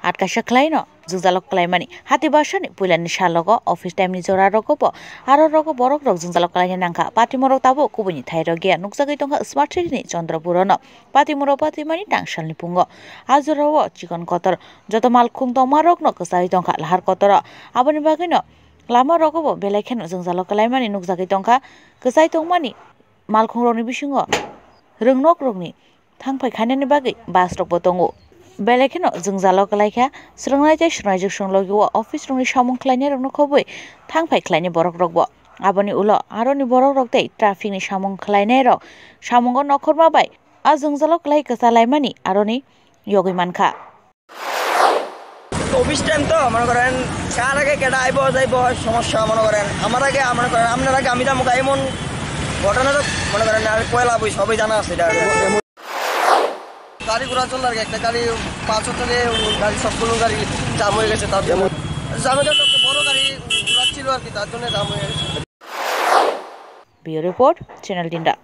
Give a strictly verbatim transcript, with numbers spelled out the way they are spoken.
atkasa khlaino jwngjalo klaimani. Hati basani puilani salogo office time ni jora rogo bo aro rogo borok rok jwngjalo klaina nangkha. Patimorok tabuk kubuni thai rok ya nukjagwi tongkha Smart City ni Chandrapur ono. Patimorok patimani tangsalni pungo. A jorao chikon kotor joto malkhung tongma rokno kwchai tongkha lahar kotoro. Aboni bagwino lama rogo bo belai kheno jwngjalo klaimani nukjagwi tongkha. Kwchai tongmani malkhungrokni bisingo rwngnok rokni thangphai khainani bagwi bus rokbo tongo. Belai kheno jwngjalo kwlaikha, swrwngnai tei swrwngnaijwk swrwng logi o office rokni samung khlainai rokno khobwi thangphai khlainai borok rokbo. Aboni ulo aroni borok rok tei traffic ni samung khlainai rok samungo nokhorma bai a jwngjalo kwlai kwchalaimani aroni yogwi mankha. Office time তো মনে করেন কার আগে কেটা আইবো যাইবো সমস্যা মনে করেন আমার আগে মনে করেন আপনার আগে আমি যাবো এমন ঘটনা তো মনে করেন আর পয়লা বই সবাই জানা আছে এটা। গাড়ি ঘোড়া চললো আর কি একটা গাড়ি পাঁচ অটো দিয়ে গাড়ি সবগুলো গাড়ি জাম হয়ে গেছে তার জন্য জাম হয়ে গেছে একটা বড় গাড়ি ঘোড়া ছিল আর কি তার জন্য জাম হয়ে গেছে। Bureau Report, Channel Tinda.